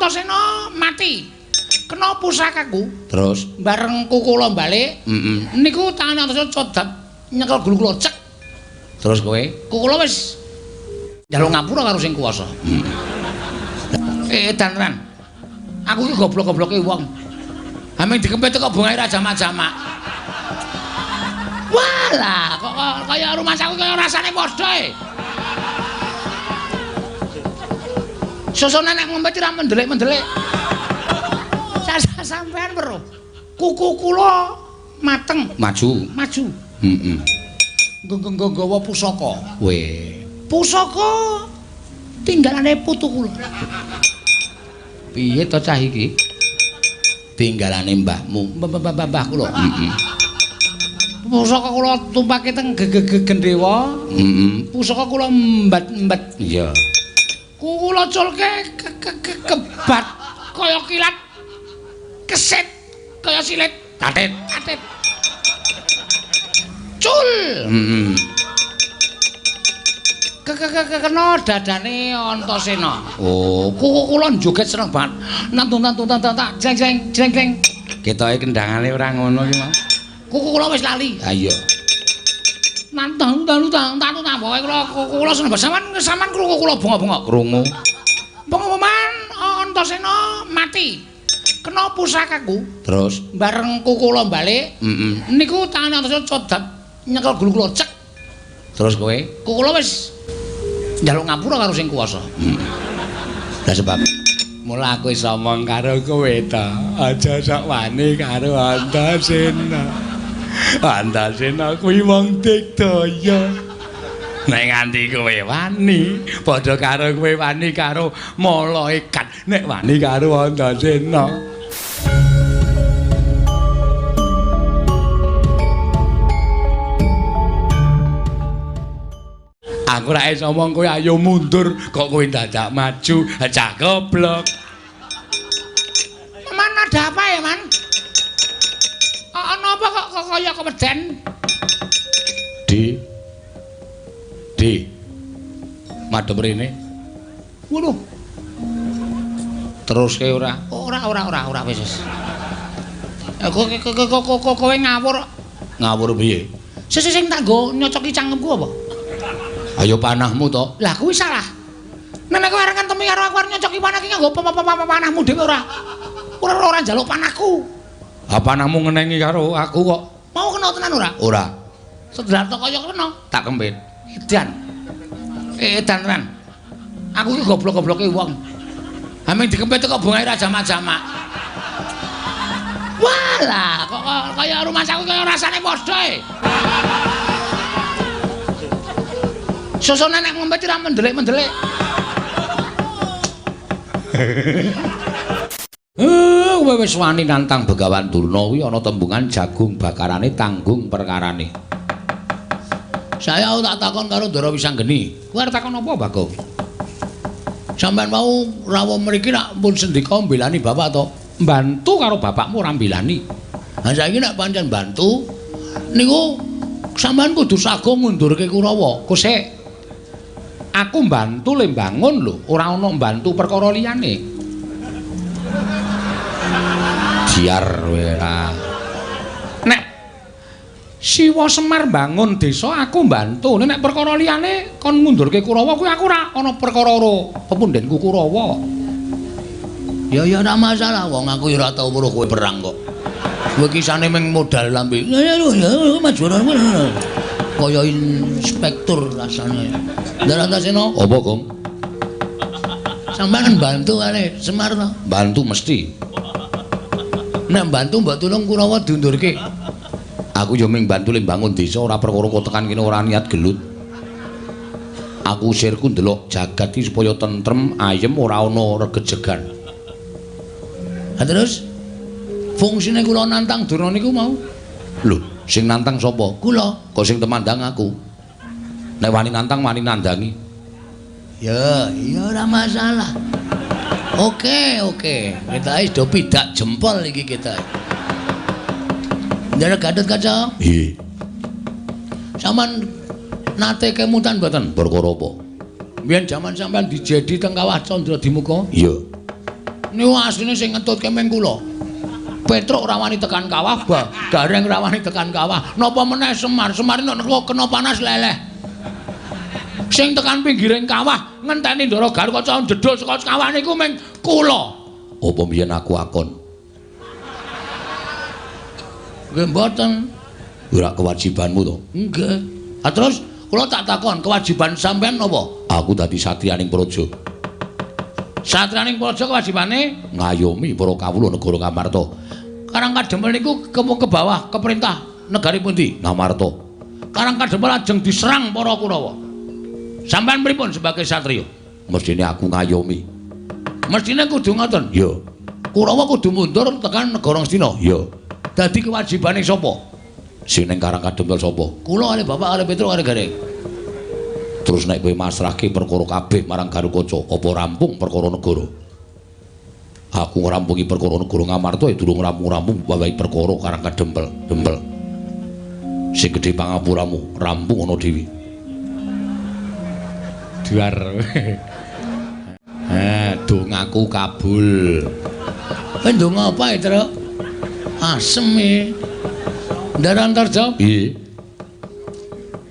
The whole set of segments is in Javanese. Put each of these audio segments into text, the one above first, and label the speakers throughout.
Speaker 1: Antasena mati. Kena pusakaku.
Speaker 2: Terus
Speaker 1: bareng kula balik, niku tangane Antasena codap nyekel gulu kula cek.
Speaker 2: Terus kowe?
Speaker 1: Kula wis njaluk ngapura karo sing kuwasa. Edan tenan. Aku iki goblok-gobloke wong. Haming dikempet kok bungae ra jamak-jamak. Walah, kok kaya rumahku kaya rasane padha e. Sosone nek ngempet ora mendelik-mendelik. Sampean weruh. Kuku kula mateng,
Speaker 2: maju.
Speaker 1: Maju.
Speaker 2: Heeh.
Speaker 1: Nggawa pusaka.
Speaker 2: Weh.
Speaker 1: Pusaka tinggalane putu kula.
Speaker 2: Piye to cah iki? Tinggalane mbahmu,
Speaker 1: mbah kula.
Speaker 2: Heeh.
Speaker 1: Pusaka kula tumpake teng gendhewa.
Speaker 2: Heeh.
Speaker 1: Pusaka kula mbat-mbat.
Speaker 2: Iya.
Speaker 1: Kula culke kebat kaya kilat. Kesit kaya silit.
Speaker 2: Tatit,
Speaker 1: tatit. Cul.
Speaker 2: Heeh.
Speaker 1: Kena dadane Antasena.
Speaker 2: Oh,
Speaker 1: kuku kula joget seneng banget. Nantun nantun tak jeng jeng jeng jeng.
Speaker 2: Ketoke kendangane ora ngono iki, Mas.
Speaker 1: Kuku kula wis lali.
Speaker 2: Ha iya.
Speaker 1: Nantun nantun nantun pokoke kula kuku kula seneng banget. Sampeyan sampean krungu kula bengok-bengok.
Speaker 2: Krungu.
Speaker 1: Pengumuman Antasena mati. Kena pusakaku.
Speaker 2: Terus
Speaker 1: bareng kuku kula balik, niku tangane Antasena codap nyekel gulu kula cek.
Speaker 2: Terus kowe?
Speaker 1: Kuku kula wis njaluk ngapura karo sing kuwasa.
Speaker 2: Lah sebab mula aku iso omong karo kowe ta, aja sok wani karo Antasena. Antasena kuwi wong digdaya. Nek nganti kowe wani, padha karo kowe wani karo malaikat. Nek wani karo Antasena. Aku ra iso omong kowe ayo mundur, kok kowe dadak maju, cah goblok.
Speaker 1: Man ada apa ya, Man? Ana apa kok kaya keweden?
Speaker 2: D. D. Madhep rene.
Speaker 1: Ngono.
Speaker 2: Teruske ora?
Speaker 1: Ora wis wis. Kok kowe ngawur.
Speaker 2: Ngawur piye?
Speaker 1: Sing sing tak nggo nyocoki cangkemku apa?
Speaker 2: Ayo panahmu to.
Speaker 1: Lah kuwi salah. Nek kowe arep ngentemi karo aku arep nyocoki panah iki nganggo panahmu dhewe ora. Ora njaluk panahku.
Speaker 2: Ha panahmu ngenengi karo aku kok.
Speaker 1: Mau kena tenan ora?
Speaker 2: Ora.
Speaker 1: Sedrato kaya kena.
Speaker 2: Tak kempit.
Speaker 1: Edan. Edan tenan. Aku iki goblok-gobloke wong. Haming dikempit kok bungae ra jamak-jamak. Walah, kok kaya rumahku kaya rasane padha e. Sosone nek ngempet ora mendelik-mendelik.
Speaker 2: Kowe wis wani nantang Begawan Durna kuwi ana tembungan jagung bakarane tanggung perkarane.
Speaker 1: Saya tak takon karo Ndara Wisanggeni.
Speaker 2: Kowe arep takon apa, Bagong?
Speaker 1: Sampeyan mau rawuh mriki nak pun sendika mbelani bapak to?
Speaker 2: Mbantu karo bapakmu ora mbelani.
Speaker 1: Ha saiki nek pancen bantu niku sampeyan kudu sago ngundurke Kurawa.
Speaker 2: Kosek. Aku mbantu le mbangun lho, ora ana mbantu perkara liyane. Jiar kowe ora. Nek Siwa Semar mbangun desa aku mbantu, nek perkara liyane kon ngundurke Kurawa kuwi aku ora ana perkara karo pepundhenku Kurawa.
Speaker 1: Ya ya ora masalah, wong aku ya ora tau weruh kowe perang kok. Kowe kisane mung modal lambe. Ya ya maju kaya inspektur rasane. Ndara Antasena,
Speaker 2: apa, Gong?
Speaker 1: Sampeyan mbantu kare Semar to?
Speaker 2: Bantu mesti.
Speaker 1: Nek mbantu mbok tulung Kurawa diundurke.
Speaker 2: Aku yo mung bantu le mbangun desa ora perkara kok tekan kene ora niat gelut. Aku usirku ndelok jagat iki supaya tentrem, ayem ora ana regejegan.
Speaker 1: Ha terus fungsine kula nantang Durna niku mau.
Speaker 2: Lho, sing nantang sapa?
Speaker 1: Kula.
Speaker 2: Kok sing temandang aku? Nek wani nantang wani nandangi.
Speaker 1: Ya, ya ora masalah. Oke, oke. Kita wis do pidak jempol iki kita. Ndara Gatotkaca?
Speaker 2: Nggih.
Speaker 1: Sampeyan nate kemutan mboten?
Speaker 2: Perkara apa?
Speaker 1: Biyen jaman sampeyan dijedi teng Kawah Candradimuka?
Speaker 2: Iya.
Speaker 1: Niku asline sing ngetutke ming kula. Petruk ora wani tekan kawah, Gareng ora wani tekan kawah. Napa meneh Semar? Semar nek kena panas leleh. Sing tekan pinggiring kawah ngenteni Ndara Garukaca njedhul saka kawah niku ming kula. Apa mbiyen aku akon? Nggih mboten. Ora kewajibanmu to? Nggih. Ah terus kula tak takon, kewajiban sampean napa? Aku dadi satriyaning praja. Satriyaning praja kewajibane ngayomi para kawula negara Ngamarta. Karang Kadempel niku ke bawah ke perintah negari pundi? Ngamarta. Karang Kadempel ajeng diserang para Kurawa. Sampean pripun sebagai satriya? Mestine aku ngayomi. Mestine kudu ngoten. Ya. Kurawa kudu mundur tekan negara Ngastina. Ya. Dadi kewajibane sapa? Sing ning Karang Kadempel sapa? Kula kalih bapak kalih Petruk kalih Gareng. Terus nek kowe masrahke perkara kabeh marang Garukaca, apa rampung perkara negara? Aku ngrampungi perkara negara Ngamarta ya durung rampung-rampung wawahi perkara Karang Kadempel, Dempel. Sing gedhe pangapuramu, rampung ana dhewe.
Speaker 2: Duar.
Speaker 1: Dongaku kabul. Kowe ndonga apa, Truk? Asem e. Ndara Antarja? Piye?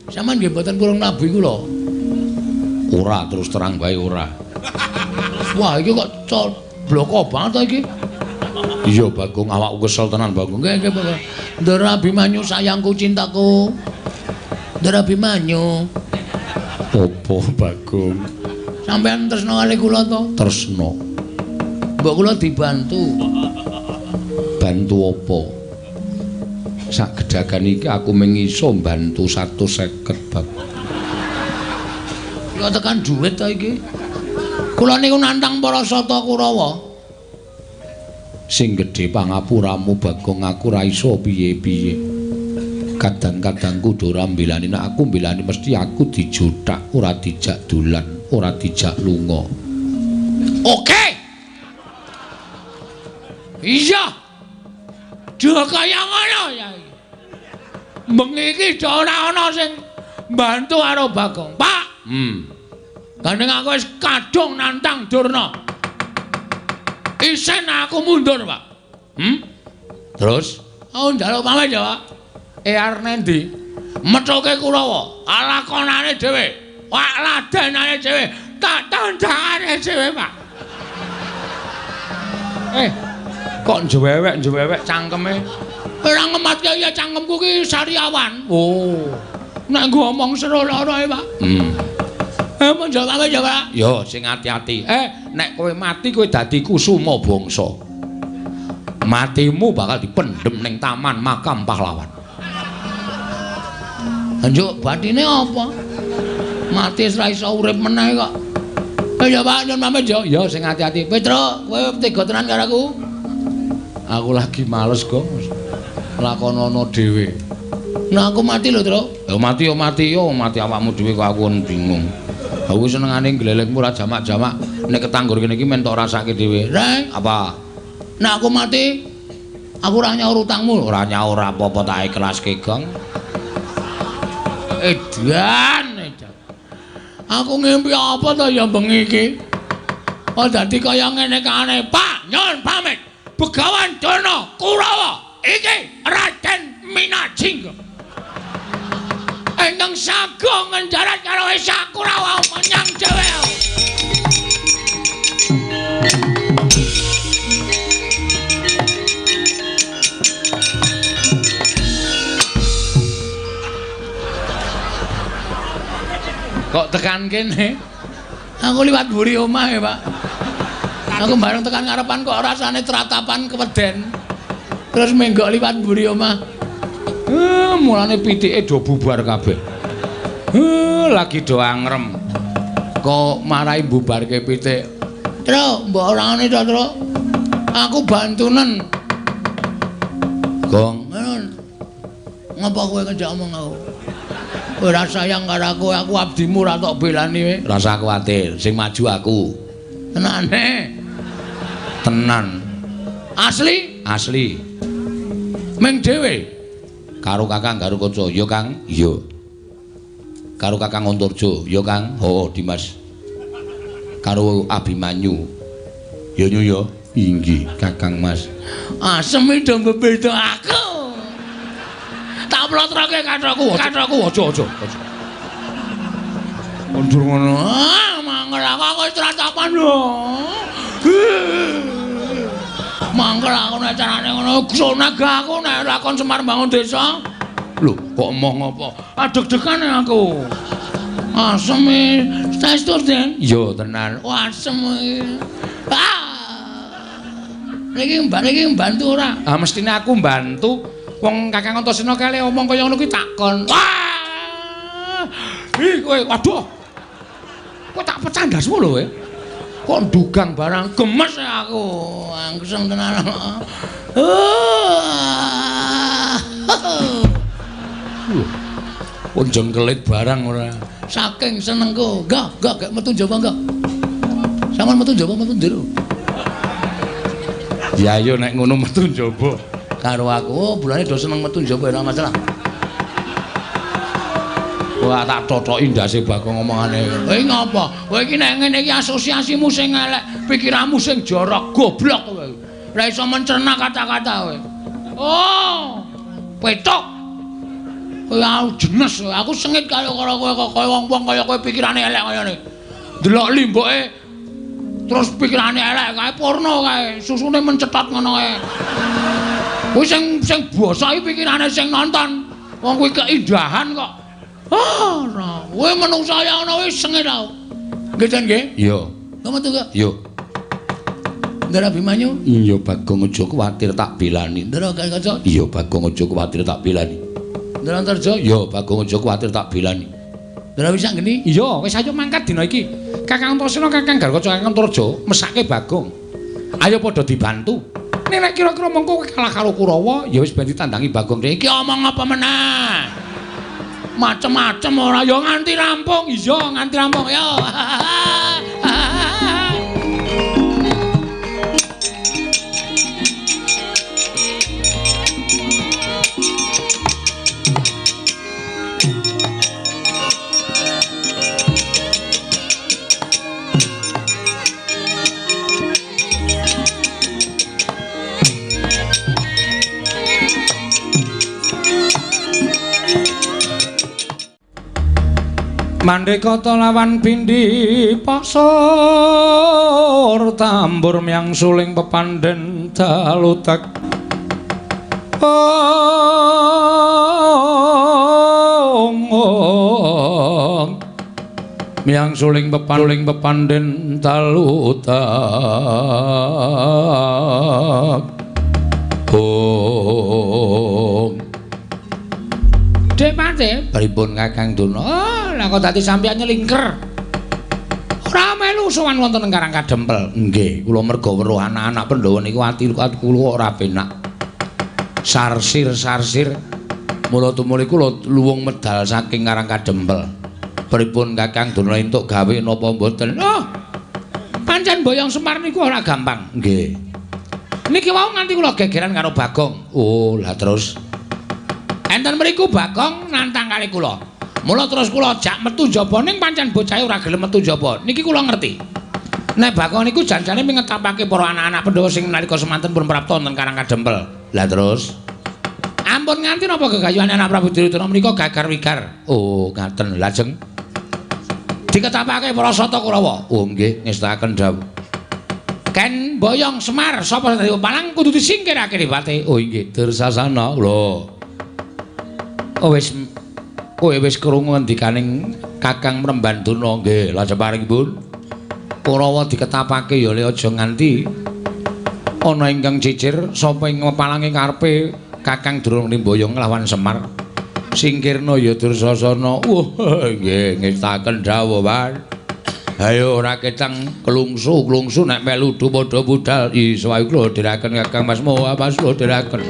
Speaker 1: Sampeyan nggih mboten purung nabi kula.
Speaker 2: Ora, terus terang bae ora.
Speaker 1: Wah, iki kok bloko banget to iki.
Speaker 2: Iya, Bagong, awakku kesel tenan, Bagong.
Speaker 1: Nggih, nggih, Bagong. Ndara Abimanyu sayangku cintaku. Ndara Abimanyu.
Speaker 2: Opo, Bagong?
Speaker 1: Sampeyan tresna kali kula to?
Speaker 2: Tresna.
Speaker 1: Mbok kula dibantu.
Speaker 2: Bantu apa? Sak gedagan iki aku mung iso mbantu 150, Bagong.
Speaker 1: Kula tekan dhuwit to iki. Kula niku nantang para sata Kurawa.
Speaker 2: Sing gedhe pangapuramu, Bagong, aku ora iso piye-piye. Kadang-kadang kudu ora mbelani, nek aku mbelani mesti aku dijothak, ora dijak dolan, ora dijak lunga.
Speaker 1: Oke. Iya. Dha kaya ngono ya iki. Bengi iki ora ana sing mbantu karo Bagong. Pak. Gandeng aku wis kadung nantang Durna. Isen aku mundur, Pak.
Speaker 2: Terus?
Speaker 1: Aku njaluk pamit ya, Pak. Arep nendi? Methuke Kurawa, lakonane dhewe, wak ladenane dhewe, tak tandangane dhewe, Pak.
Speaker 2: Kok njewewek-njewewek cangkeme?
Speaker 1: Ora ngematke ya cangkemku ki sariawan. Oh. Nek nggo omong seru lara e, Pak. Mun jawab ya, Pak.
Speaker 2: Yo sing ati-ati. Nek kowe mati kowe dadi kusuma bangsa. Matimu bakal dipendhem ning taman makam pahlawan.
Speaker 1: Njuk batine apa? Mati wis ra iso urip meneh kok. Ya Pak, nyun pamit yo.
Speaker 2: Ya sing ati-ati.
Speaker 1: Petruk, kowe tega tenan karo aku?
Speaker 2: Aku lagi males, Gong. Lakonono dhewe.
Speaker 1: Nah aku mati lho, Truk.
Speaker 2: Ya mati yo mati yo, mati awakmu dhewe kok aku bingung. Aku senengane glelengmu ora jamak-jamak. Nek ketanggur kene iki men tok rasake dhewe.
Speaker 1: Reng,
Speaker 2: apa?
Speaker 1: Nek aku mati, aku ora nyaur utangmu.
Speaker 2: Ora nyaur apa-apa tak ikhlaske, Gong.
Speaker 1: Edan, edan. Aku ngimpi apa to ya bengi iki? Oh dadi kaya ngene kane, Pak, nyun pamit. Begawan Durna Kurawa iki Raden Minajingga. Ingkang sagung ngenjarat karo Esa Kurawa menyang dhewe.
Speaker 2: Kok tekan kene?
Speaker 1: Aku liwat mburi omah ya, Pak. Aku bareng tekan ngarepan kok rasane tratapan keweden. Terus menggok liwat mburi omah.
Speaker 2: Mulane pitike do bubar kabeh. Lagi do angrem. Kok marai bubarke pitik.
Speaker 1: Truk, mbok ora ngene to, Truk. Aku bantunen.
Speaker 2: Gong,
Speaker 1: ngapa kowe ngejak omong aku? Ora sayang karo aku, aku abdimu ora tok belani kowe.
Speaker 2: Rasa kuwatir, sing maju aku.
Speaker 1: Tenane.
Speaker 2: Tenan.
Speaker 1: Asli?
Speaker 2: Asli.
Speaker 1: Ming dhewe.
Speaker 2: Karo Kakang Garukaca, ya Kang? Iya. Karo Kakang Antarja, ya Kang? Heeh, Dimas. Karo Abimanyu. Ya nyu ya.
Speaker 1: Inggih, Kakang Mas. Asem do mbebeda aku. Tak plotroke kathokku, kathokku aja aja aja. Mundur ngono. Ah, mangkel aku wis tratapan lho. Mangkel aku nek carane ngono, sonag aku nek lakon Semar bangun desa. Lho, kok emoh ngopo? Adeg-degan aku. Asem e, saestu, Den? Iya, tenan. Oh, asem iki. Ah. Niki mbak niki mbantu ora?
Speaker 2: Ah, mestine aku mbantu. Wong Kakang Antasena kale omong kaya ngono kuwi takon.
Speaker 1: Wah! Ih, kowe waduh. Kowe tak pecah ndasmu lho kowe. Kok ndugang barang gemes aku. Angseng tenan. Kok jengkelit barang ora. Saking senengku. Enggak, enggak, gak metu njaba enggak. Sampeyan metu njaba metu njero.
Speaker 2: Ya ayo nek ngono metu njaba.
Speaker 1: Karo aku, oh, bulane do seneng metu njaba ora masalah. Wah, tak totoki ndase Bagong omongane. Kowe ngopo? Kowe iki nek ngene iki asosiasimu sing elek, pikiranmu sing jorok, goblok kowe. Ora iso mencerna kata-kata kowe. Oh, petok. Kowe aku jenes, aku sengit karo kowe kok kaya wong-wong kaya kowe pikirane elek kaya ngene. Delok limboke terus pikirane elek kae porno kae, susune mencetot ngono kae. Kuwi sing sing basa iki pikirane sing nonton. Wong kuwi keindahan kok. Ah, ora. Kowe menungsa ya ngono wis sengit aku. Nggih, Jan nggih?
Speaker 2: Iya.
Speaker 1: Kok metu kok?
Speaker 2: Iya.
Speaker 1: Ndara Abimanyu?
Speaker 2: Iya, Bagong aja kuwatir tak belani.
Speaker 1: Ndara Gatotkaca?
Speaker 2: Iya, Bagong aja kuwatir tak belani.
Speaker 1: Ndara Antarja?
Speaker 2: Iya, Bagong aja kuwatir tak belani.
Speaker 1: Ndara Wisanggeni?
Speaker 2: Iya, wis ayo mangkat dina iki. Kakang Antasena, Kakang Garkaca, Kakang Antarja mesake Bagong. Ayo padha dibantu. Nek nek kira-kira mengko kowe kalah karo Kurawa, ya wis ben ditandangi Bagong.
Speaker 1: Iki omong apa meneh? Macem-macem ora ya nganti rampung. Iya, nganti rampung ya.
Speaker 2: Mandekata lawan pindhi pasor tambur myang suling pepandhen dalutek. Ong ong myang suling pepaling pepandhen dalutek. Ong
Speaker 1: Dek Pate,
Speaker 2: pripun Kakang Durna?
Speaker 1: Oh, lah kok dadi sampeyan nyelingker. Ora melu sowan wonten ing Karang Kadempel.
Speaker 2: Nggih, kula merga weruh anak-anak Pandhawa niku ati kula ora penak. Sarsir-sarsir mula tumuli kula luwung medal saking Karang Kadempel. Pripun Kakang Durna entuk gawe napa mboten?
Speaker 1: Oh. Pancen boyong Semar niku ora gampang.
Speaker 2: Nggih.
Speaker 1: Niki wau nganti kula gegeran karo Bagong.
Speaker 2: Oh, lah terus
Speaker 1: enten mriku Bagong nantang kali kula. Mula terus kula jak metu njaba ning pancen bocahe ora gelem metu njaba. Niki kula ngerti. Nek Bagong niku janjane mingetapake para anak-anak Pandhawa sing nalika semanten pun prapta wonten Karang Kadempel.
Speaker 2: Lah terus
Speaker 1: ampun nganti napa gegayuhan anak Prabu Duryudana menika gagar-wigar.
Speaker 2: Oh, ngaten. Lajeng
Speaker 1: diketapake para Sata Kurawa.
Speaker 2: Oh nggih, ngestakaken dawuh.
Speaker 1: Ken boyong Semar sapa sing dadi pepalang kudu disingkirake dipate.
Speaker 2: Oh inggih, Dursasana lho. Oh wis kowe wis krungu ngendikaning Kakang Mremban Durna nggih, lajeng paringipun Kurawa diketapake ya le aja nganti ana ingkang cicir sapa ing pepalange karepe Kakang Durna mboyong nglawan Semar. Singkirna ya Dursasana. Wah, nggih ngestakaken dawuh, Pak. Ayo ora ketang klungsu-klungsu nek melu padha budal. Iso ae kula dherekaken Kakang Mas Moha, Mas kula dherekaken.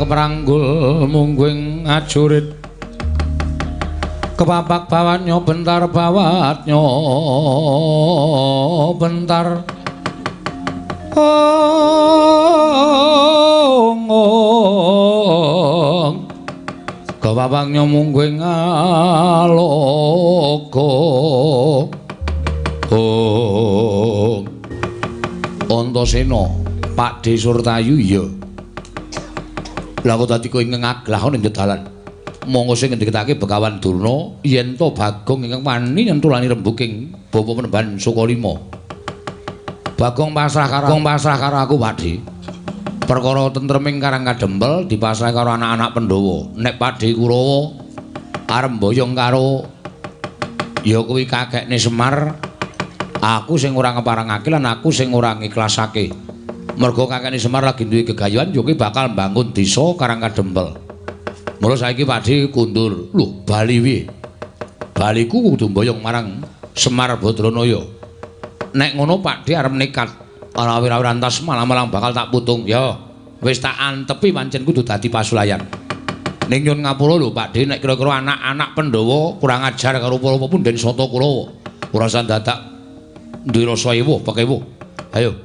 Speaker 2: Kepapak keperanggul mungguing ajurit. Kepapak bawatnya bentar bawatnya bentar. Ong ong. Kepapaknya mungguing aloka. Ong. Antasena, Pakdhe Surtayu iya. Lah kok dadi kowe ngaglah ning dalan. Monggo sing ngendikake Begawan Durna yen to Bagong ingkang wani nyentulani rembuking bapa Penemban Sukalima. Bagong pasrah karo aku, Pakdhe. Perkara tentreming Karang Kadempel dipasrah karo anak-anak Pandhawa. Nek Pakdhe Kurawa arep mboyong karo ya kuwi kakekne Semar, aku sing ora ngeparengake lan aku sing ora ngikhlasake. Mergo kakekne Semar lagi duwe gegayuhan ya kuwi bakal mbangun desa Karang Kadempel. Mula saiki Pakdhe kundur. Lho, bali piye? Baliku kudu mboyong marang Semar Badranaya. Nek ngono Pakdhe arep nekat. Ora wira-wira antas malah-malah bakal tak putung. Ya, wis tak antepi pancen kudu dadi pasulayan. Ning nyun ngapura lho Pakdhe, nek kira-kira anak-anak Pandhawa kurang ajar karo para punden Sata Kurawa. Ora usah dadak duwe rasa ewuh pekewuh. Ayo,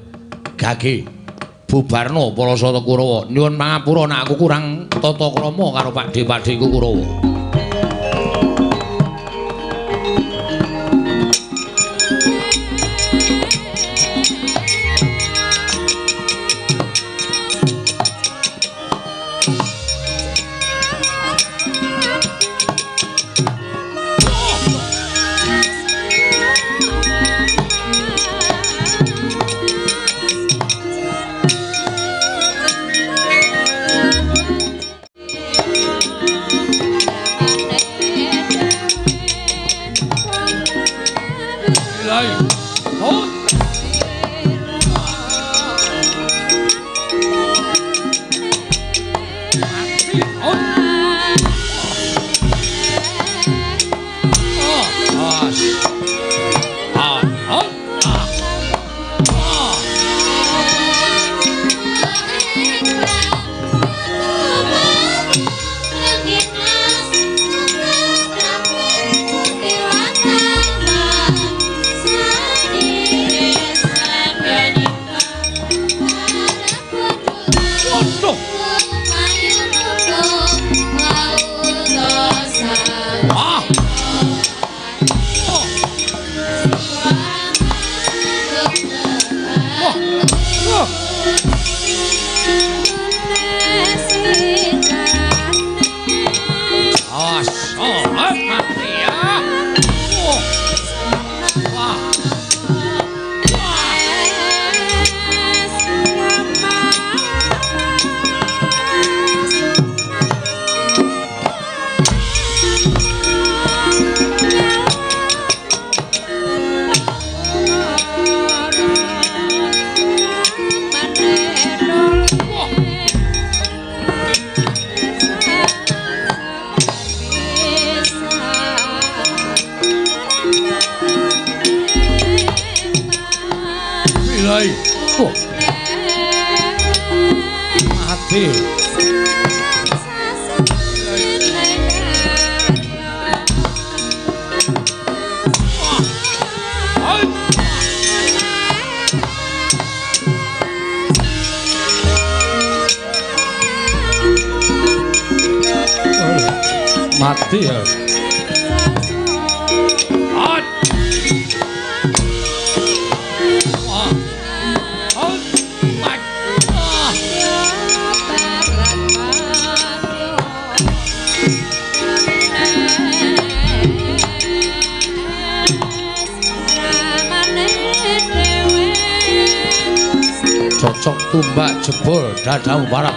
Speaker 2: gage bubarno para Sata Kurawa. Nyuwun pangapura nek aku kurang tata krama karo Pakdhe-pakdheku Kurawa. Mati ya. Cocok tumbak jebol dadamu parah.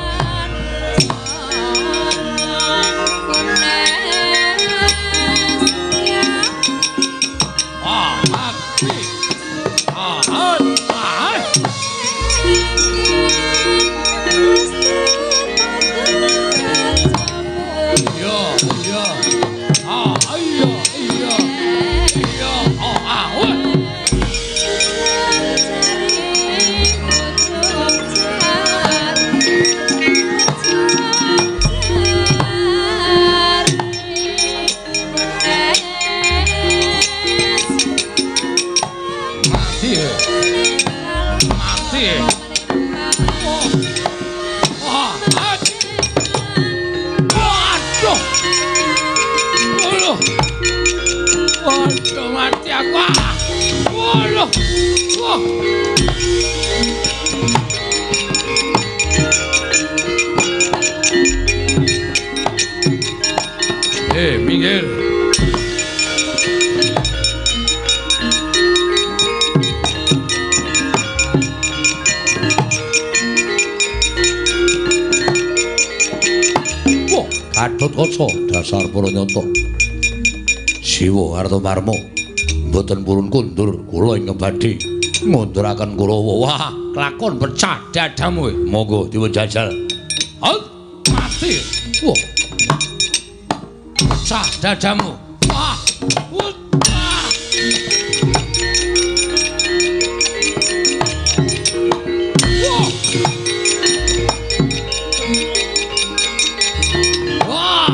Speaker 2: Walah. Wah. Minggir.
Speaker 1: Wah, Gatotkaca dasar para nyata. Siwa Kartomarma mboten purun kundur kula ingkang badhe ngunduraken Kurawa. Wah,
Speaker 2: kelakon pecah dadamu.
Speaker 1: Monggo dipun jajal.
Speaker 2: Hot, mati. Wah. Pecah dadamu. Wah. Wah. Wah. Wah. Wah. Wah.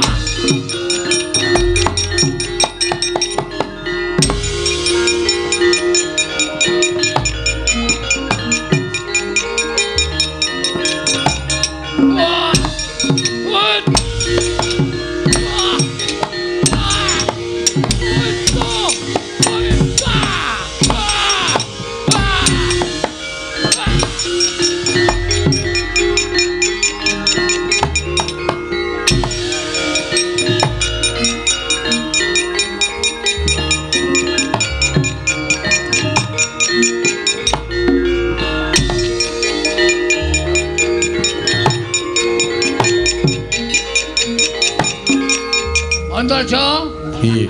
Speaker 2: Antarja.
Speaker 1: Piye?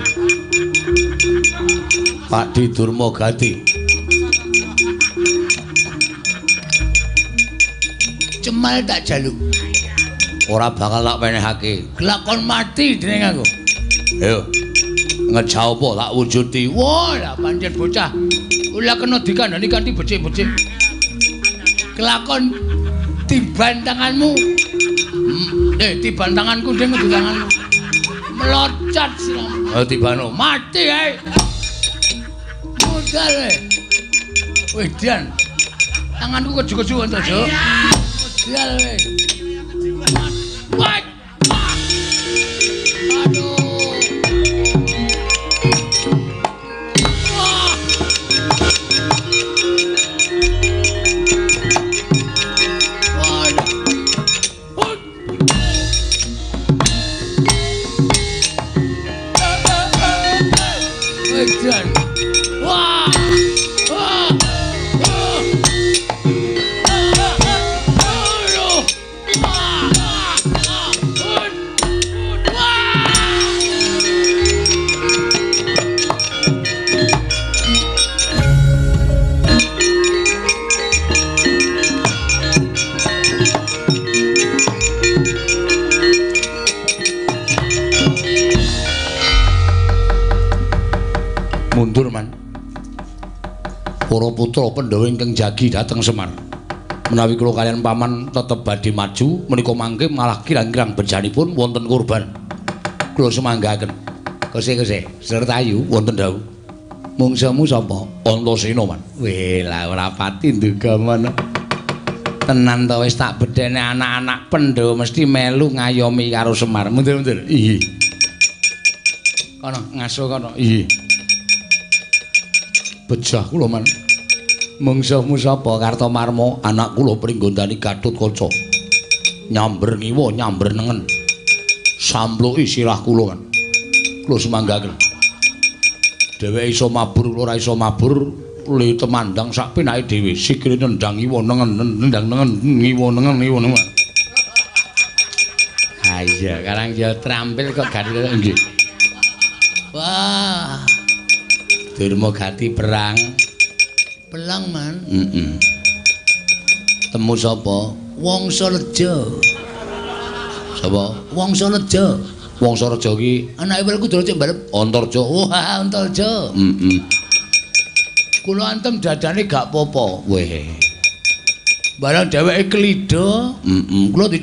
Speaker 1: Pak Di Durma Gati.
Speaker 2: Cemal tak jaluk.
Speaker 1: Ora bakal tak penehake.
Speaker 2: Kelakon mati dening aku.
Speaker 1: Ayo. Ngejah apa tak wujudi.
Speaker 2: Wah, lah pancen bocah. Ora kena dikandani kanthi becik-becik. Kelakon tiban tanganmu. Tiban tanganku ding kudu tanganmu. Melocat siramu.
Speaker 1: Ayo tibano.
Speaker 2: Mati ae. Modal e. Wedan. Tanganku keju-keju Antarja. Modal e. Wah. Aduh. Wah. Wah. Wedan. Wah. Wah. Aduh. Wah. Wah.
Speaker 1: Mundur man. Para putra Pandhawa ingkang jagi dhateng Semar. Menawi kula kaliyan paman tetep badhe maju menika mangke malah kirang-kirang bejanipun wonten korban. Kula semanggaken. Kose-kose Sertayu wonten dawuh. Mungsuhmu sapa? Antasena man.
Speaker 2: Weh, lah ora pati nduga mono. Tenan to wis tak bedhene anak-anak Pandhawa mesti melu ngayomi karo Semar. Mundur-mundur.
Speaker 1: Iya.
Speaker 2: Kono ngaso kono.
Speaker 1: Iya. Bejah kula man. Mungsuhmu sapa? Kartomarma, anak kula pringgondani Gatotkaca. Nyamber ngiwa, nyamber nengen. Sampluki sirah kula man. Kula semanggaken. Dheweke iso mabur, kula ora iso mabur, le temandang sak penake dhewe. Sikile nendang ngiwa nengen, nendang nengen, ngiwa nengen, ngiwa nengen.
Speaker 2: Ha iya, karang ya trampil kok gak
Speaker 1: nggih.
Speaker 2: Wah. Durma Gati perang. Pelang man.
Speaker 1: Heeh. Temu sapa?
Speaker 2: Wangsareja.
Speaker 1: Sapa?
Speaker 2: Wangsareja.
Speaker 1: Wangsareja ki
Speaker 2: anake Werkudara cek mbarep
Speaker 1: Antarja.
Speaker 2: Wah, Antarja.
Speaker 1: Heeh.
Speaker 2: Kula antem dadane gak apa-apa.
Speaker 1: Weh.
Speaker 2: Barang dheweke klida,
Speaker 1: heeh.
Speaker 2: Kula di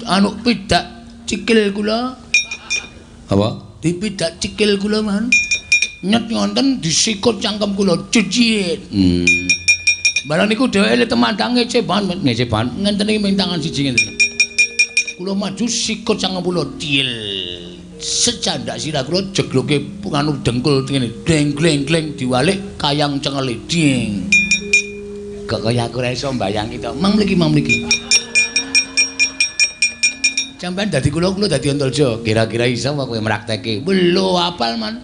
Speaker 2: anu pidak cikil kula.
Speaker 1: Apa?
Speaker 2: Dipidak cikil kula man. Nyet ngonten disikut cangkem kula cicit. Barang niku dheweke le temandang ngece banget,
Speaker 1: ngece banget.
Speaker 2: Ngenten iki ming tangan siji ngenten. Kula maju sikut cangkem kula cil.
Speaker 1: Secandak sirah kula jegloke nganu dengkul ngene. Deng gleng gleng diwalik kayang cengele. Ding. Kok kaya aku ora iso mbayangi to. Mang mriki, mang mriki. Sampeyan dadi kula, kula dadi Antarja. Kira-kira iso apa kowe mrakteke? Lho, apal man.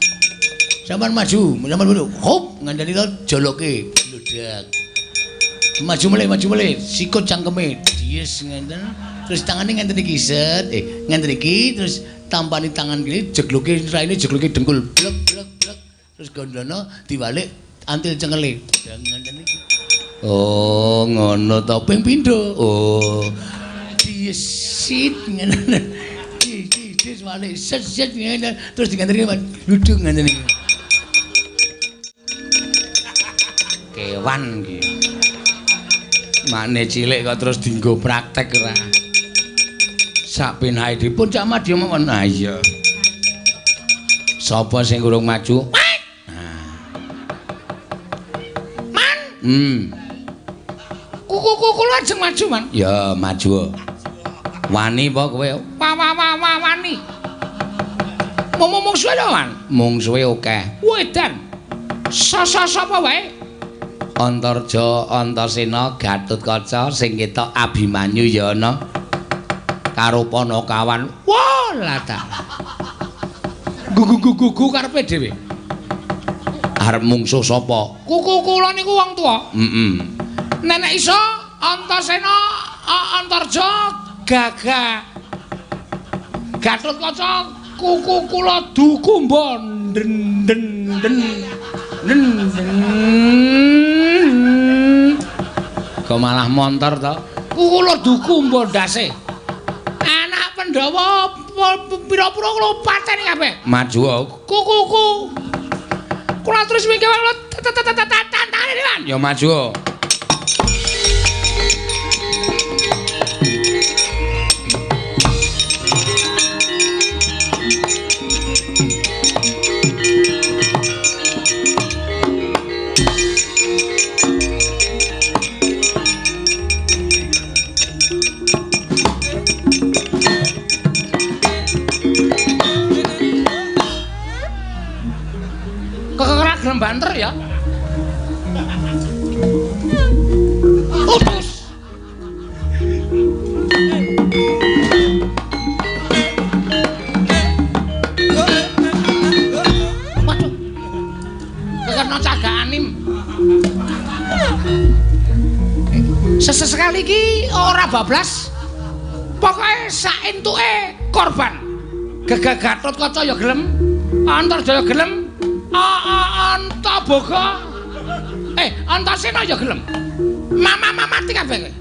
Speaker 1: Sampeyan maju, sampeyan maju. Hop, ngandani to joloke. Bludak. Maju melih, maju melih. Sikut cangkeme. Dies ngenten. Terus tangane ngenten iki set. Ngenten iki terus tampani tangan kene jegloke raine jegloke dengkul. Blek blek blek. Terus gondono diwalik antil cengele. Ngenten iki. Oh, ngono to. Ping pindho. Oh. Disit ngene. Dis walik set set ngene terus diganteni duduk ngene iki. Kewan iki. Makne cilik kok terus dienggo praktek ora. Sak penake dipun Cak Madya mawon. Ah iya. Sapa sing urung maju? Nah.
Speaker 2: Man. Kuku kula ajeng maju, Man.
Speaker 1: Ya, maju. Wani apa kowe?
Speaker 2: Wa wa wa wani. Mung-mung suwe to, Man?
Speaker 1: Mungsuhe akeh.
Speaker 2: Wedan. Sapa wae?
Speaker 1: Antarja, Antasena, Gatotkaca sing ketok Abimanyu ya ana. Karo Panakawan.
Speaker 2: Wah, lah ta. Gugu-gugu karepe dhewe.
Speaker 1: Arep mungsuh sapa?
Speaker 2: Kuku kula niku wong tuwa.
Speaker 1: Heeh.
Speaker 2: Nenek iso Antasena, Antarja, Gagah Gatotkaca, kuku kula dukumba den den den den den.
Speaker 1: Kok malah montor to?
Speaker 2: Kuku kula dukumba ndase. Anak Pandhawa pira-pira kula pateni kabeh.
Speaker 1: Maju
Speaker 2: kukuku. Kula terus mingke kula tantane, Man.
Speaker 1: Ya maju.
Speaker 2: Banter ya. Utus. Waduh. Kekena cagak anim. Sesekali iki ora bablas. Pokoke sak entuke korban. Gegah Gatotkaca ya gelem, Antarja ya gelem. Antaboga. Antasena ya gelem. Mama mati kabeh kowe.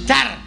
Speaker 2: Dar.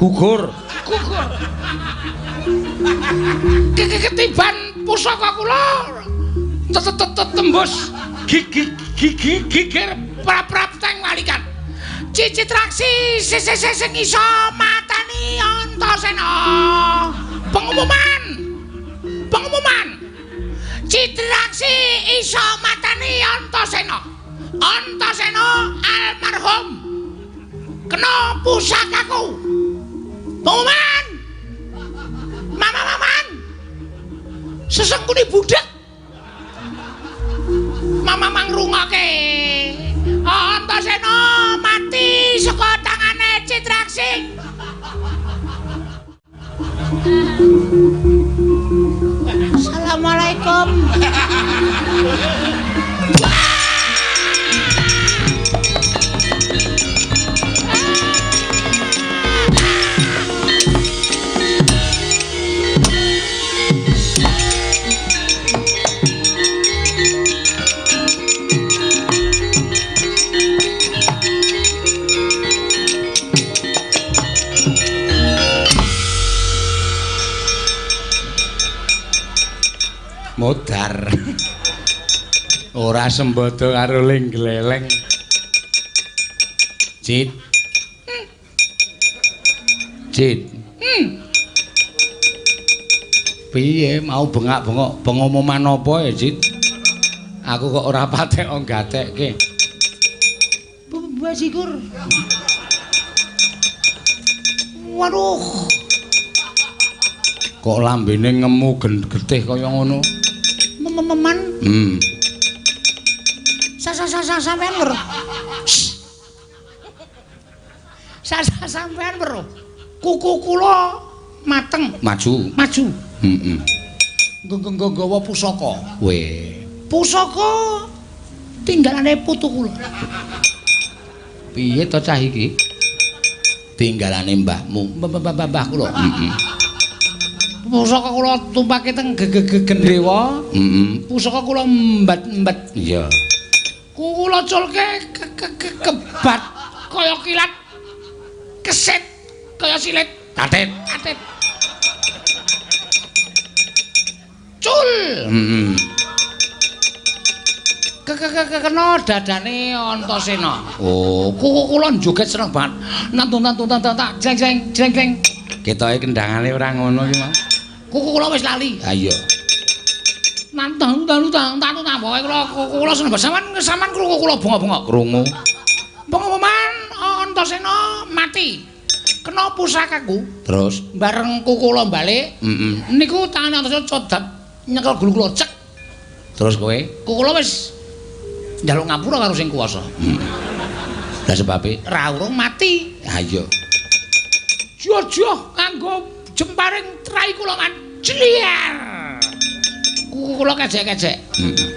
Speaker 1: Gugur.
Speaker 2: Gugur. Ketiban pusaka kula tembus gigi gigir prap-prap teng walikan. Cicitraksi sing iso matani Antasena. Pengumuman. Pengumuman. Citraksi iso matani Antasena. Antasena almarhum kena pusakaku. Pengumuman. Mama maman. Sesengkune budhek. Mama mangrungoke. Antasena mati saka tangane Citraksi.
Speaker 1: Assalamualaikum.
Speaker 2: Modar. Ora sembodo karo ling gleleng. Cit. Cit. Piye mau bengak-bengok pengumuman apa ya, Cit? Aku kok ora patek gatekke.
Speaker 1: Bajigur. Waduh.
Speaker 2: Kok lambene ngemu getih kaya ngono?
Speaker 1: Meman. Sampean weruh. Sampean weruh. Kuku kula mateng.
Speaker 2: Maju.
Speaker 1: Maju.
Speaker 2: Heeh.
Speaker 1: Nggawa pusaka.
Speaker 2: Weh.
Speaker 1: Pusaka tinggalane putu kula.
Speaker 2: Piye to cah iki?
Speaker 1: Tinggalane mbahmu. Mbah kula.
Speaker 2: Heeh.
Speaker 1: Pusaka kula tumpake teng gendhewa.
Speaker 2: Heeh.
Speaker 1: Pusaka kula mbat-mbat.
Speaker 2: Iya.
Speaker 1: Kula culke kebat kaya kilat. Kesit kaya silit.
Speaker 2: Tatit.
Speaker 1: Tatit. Cul.
Speaker 2: Heeh.
Speaker 1: Kena dadane Antasena.
Speaker 2: Oh,
Speaker 1: kuku kula joget seneng banget. Nantun-nantun tak jeng jeng jeng.
Speaker 2: Ketoke kendangane ora ngono iki, Mas.
Speaker 1: Kuku kula wis lali.
Speaker 2: Ha iya.
Speaker 1: Nantang tang tang tang pokoke kula kuku kula seneng sampean sampean krungu kula bengok-bengok.
Speaker 2: Krungu.
Speaker 1: Pengumuman Antasena mati. Kena pusakaku.
Speaker 2: Terus
Speaker 1: bareng kuku kula balik.
Speaker 2: Heeh.
Speaker 1: Niku tangane Antasena codat nyekel gulu kula cek.
Speaker 2: Terus kowe?
Speaker 1: Kuku kula wis njaluk ngapura karo sing kuwasa.
Speaker 2: Lah sebabe
Speaker 1: ra urung mati.
Speaker 2: Ha iya.
Speaker 1: Jojoh nganggo jemparing trai kula kan. Jliar. Kuku kula kejek-kejek.
Speaker 2: Heeh.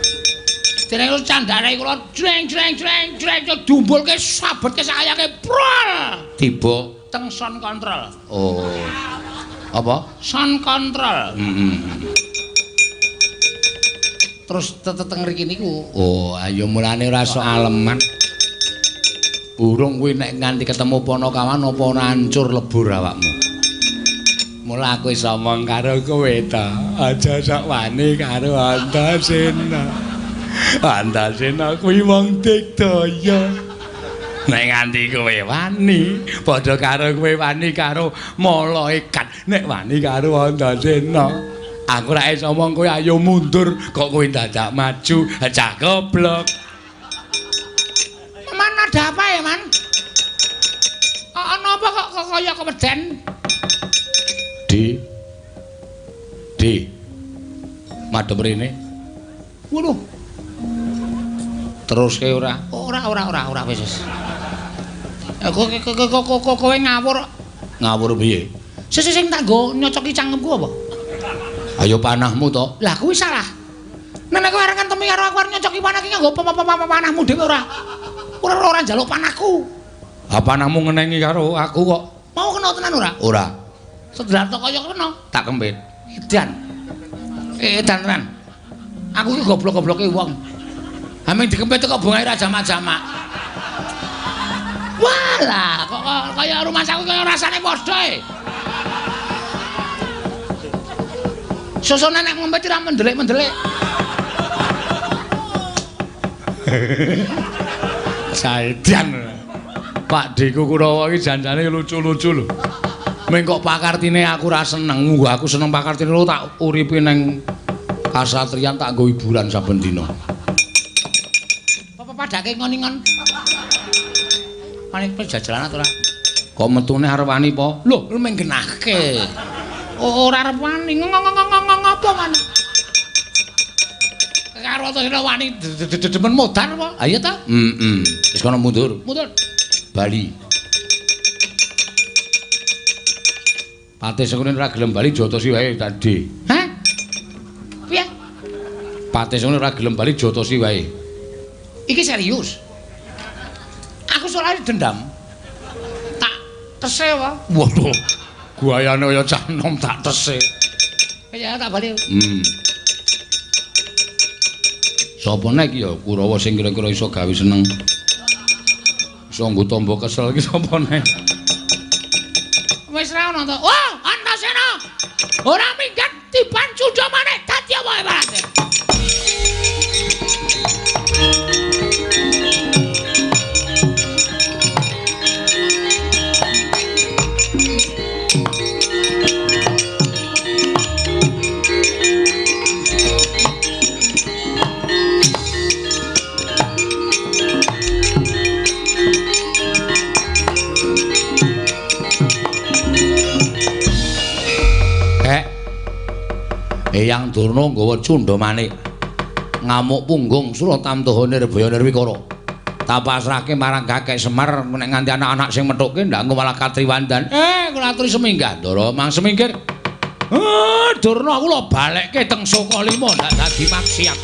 Speaker 1: Dereng candare kula jreng jreng jreng jreng dumbulke sabetke sayake prol.
Speaker 2: Tiba
Speaker 1: teng sound control.
Speaker 2: Oh. Apa?
Speaker 1: Sound control.
Speaker 2: Heeh.
Speaker 1: Terus teteng mriki niku.
Speaker 2: Oh, ayo mulane ora sok aleman. Urung kuwi nek nganti ketemu Panakawan apa ora hancur lebur awakmu. Mula aku iso omong karo kowe ta.
Speaker 3: Aja sok wani karo Antasena. Antasena kuwi wong digdaya.
Speaker 2: Nek nganti kowe wani, padha karo kowe wani karo malaikat. Nek wani karo Antasena, aku ora iso omong kowe ayo mundur, kok kowe dadak maju, cah goblok.
Speaker 1: Man ada apa ya, Man? Ana apa kok kaya keweden?
Speaker 2: D. D. Madhep rene.
Speaker 1: Waduh.
Speaker 2: Teruske ora?
Speaker 1: Ora wis wis. Kowe ngawur.
Speaker 2: Ngawur piye?
Speaker 1: Sing sing tak nggo nyocoki cangkemku apa?
Speaker 2: Ayo panahmu to.
Speaker 1: Lah kuwi salah. Nek kowe arep ngentemi karo aku arep nyocoki panah iki nganggo panahmu dhewe ora. Ora njaluk panahku.
Speaker 2: Ha panahmu ngenengi karo aku kok.
Speaker 1: Mau kena tenan ora?
Speaker 2: Ora.
Speaker 1: Sedelat kaya kena.
Speaker 2: Tak kempit.
Speaker 1: Edan. Edan tenan. Aku iki goblok-gobloke wong. Haming dikempit kok bungae ra jamak-jamak. Walah, kok kaya rumahku kaya rasane padha e. Sosone nek ngempit ora mendelik-mendelik.
Speaker 2: Saedan. Pak Deku Kurawa iki janjane lucu-lucu lho. Meng kok pakartine aku ora seneng. Nggo aku seneng pakartine lho tak uripi neng kasatriyan tak nggo hiburan saben dina.
Speaker 1: Apa padake ngon-ngon? Panik pejajalan ora?
Speaker 2: Kok metune arep wani po?
Speaker 1: Lho, lu meng genahke. Ora arep wani ngopo wani? Karo Antasena wani demen modar apa? Ha iya ta?
Speaker 2: Heeh. Wis kono mundur.
Speaker 1: Mundur.
Speaker 2: Bali. Patih Sengkuni ora gelem bali jotosi wae tadi.
Speaker 1: Hah? Piye?
Speaker 2: Patih ngono ora gelem bali jotosi wae.
Speaker 1: Iki serius. Aku soalnya dendam. Tak tese wae.
Speaker 2: Waduh. Guayane kaya cah nom tak tese.
Speaker 1: Ya tak bali.
Speaker 2: Sapa nek iki ya Kurawa sing kira-kira iso gawe seneng. Iso nggo tombo kesel iki sapa nek?
Speaker 1: Wis ra ono to. Wah, Antasena. Ora minggat tiban cundha maneh dadi apa ibarate.
Speaker 2: Eyang Durna nggawa cundha manik ngamuk punggung Suratamtaha Nirbaya Nirwikara. Tak pasrahke marang Kakek Semar nek nganti anak-anak sing methuke ndak engko malah katriwandan. Kula aturi seminggah Ndara, mang semingkir. Durna kula balekke teng Sukalima ndak dadi maksiat.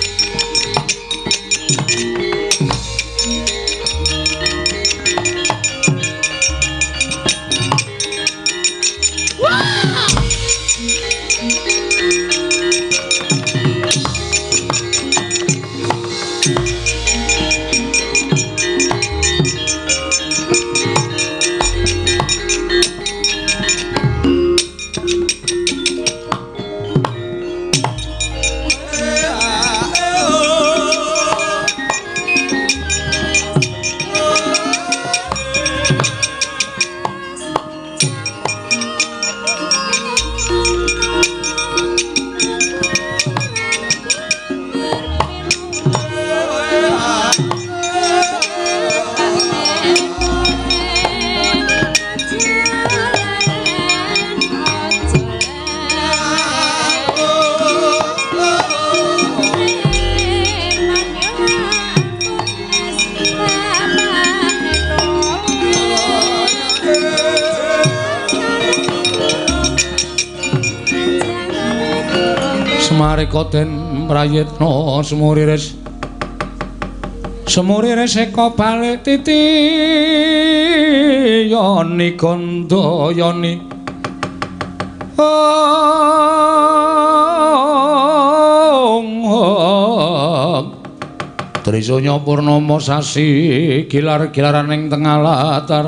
Speaker 2: Semarika den prayitna semuriris semuriris eka balik titi yoni gandayani Trisanya purnama sasi gilar-gilaran ing tengah latar.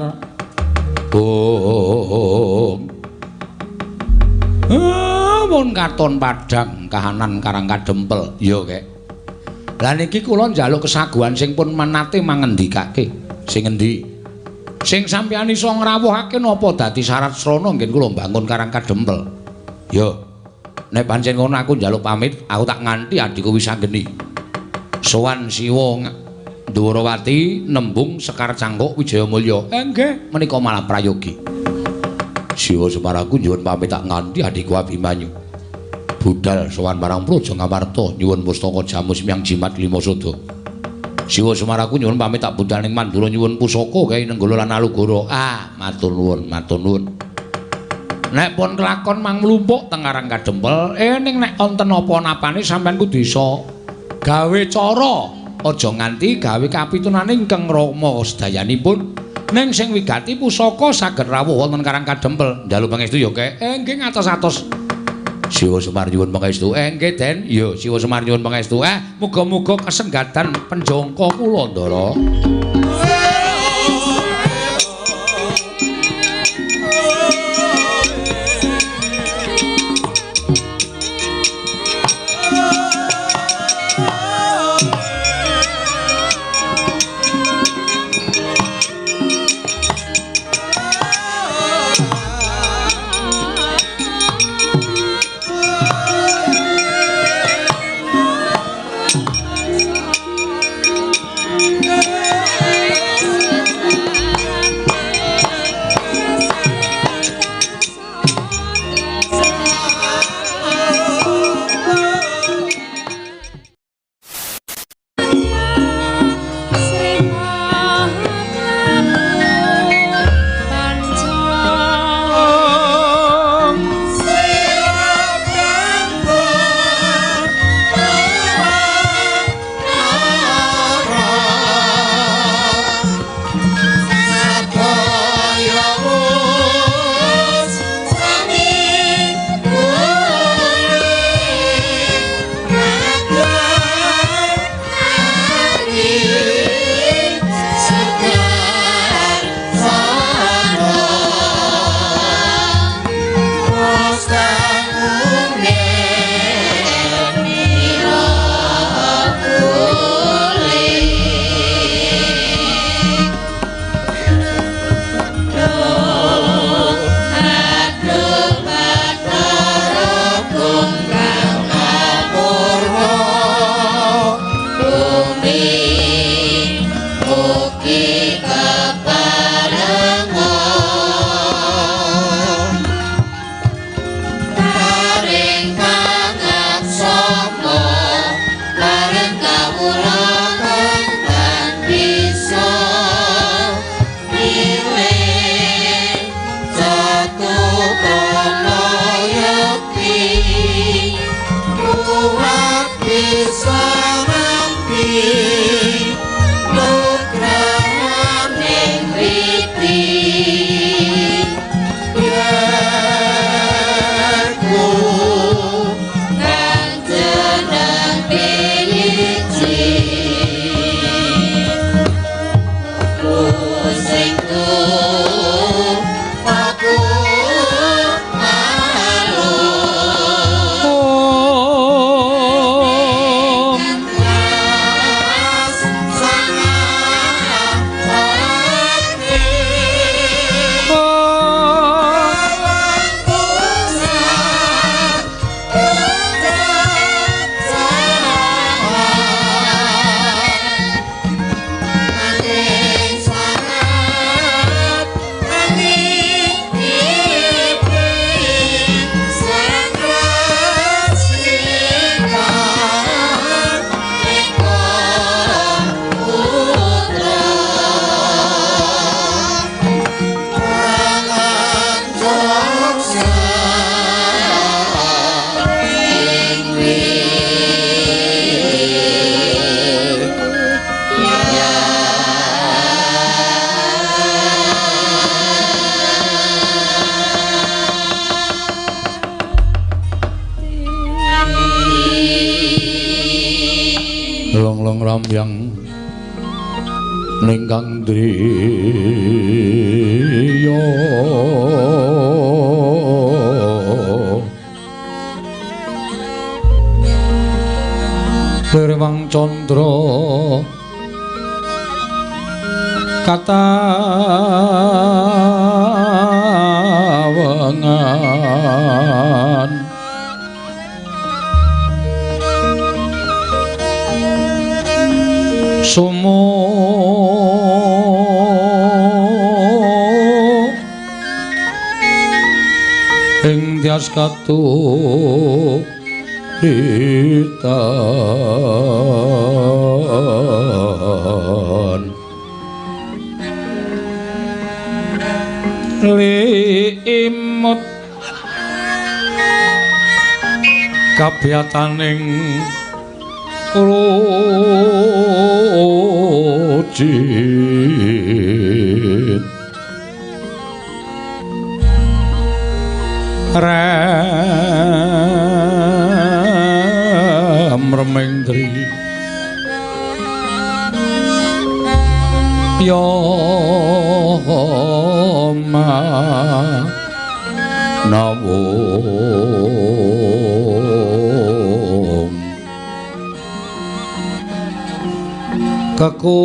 Speaker 2: Mun katon padhang kahanan Karang Kadempel. Ya, Kek. Lah niki kula njaluk kesaguhan sing pun menate mangendikake. Sing endi? Sing sampeyan iso ngrawuhake napa dadi syarat srana nggen kula mbangun Karang Kadempel. Ya. Nek pancen ngono aku njaluk pamit, aku tak nganti adhiku Wisanggeni. Sowan Siwa Ndwarawati nembung Sekar Cangkuk Wijayamulya. Nggih, menika malah prayogi. Siwa Semar aku nyuwun pamit tak nganti adhiku Abimanyu. Budal sowan marang Praja Ngamarta nyuwun pustaka jamus miang jimat lima sada. Siwa Semar aku nyuwun pamit tak budal ning Mandura nyuwun pusaka kae Nenggala lan Alugoro. Ah, matur nuwun, matur nuwun. Nek pun kelakon mang mlumpuk teng Karang Kadempel, ning nek wonten apa-napane sampean kudu iso gawe cara, aja nganti gawe kapitunane ingkang rama sedayanipun. Ning sing wigati pusaka saged rawuh wonten Karang Kadempel. Njaluk pangestu ya, Kek. Nggih ngatos-atos. Siwa Semar nyuwun pangestu. Nggih, Den. Ya, Siwa Semar nyuwun pangestu. Muga-muga kasenggatan penjangka kula, Ndara. Long-long ramyang ning kang driya Derwang candra katawengan sumo ing tyas katuritan limut kabiyataning rujit rem remeng dri yo ma nawung kekuwunging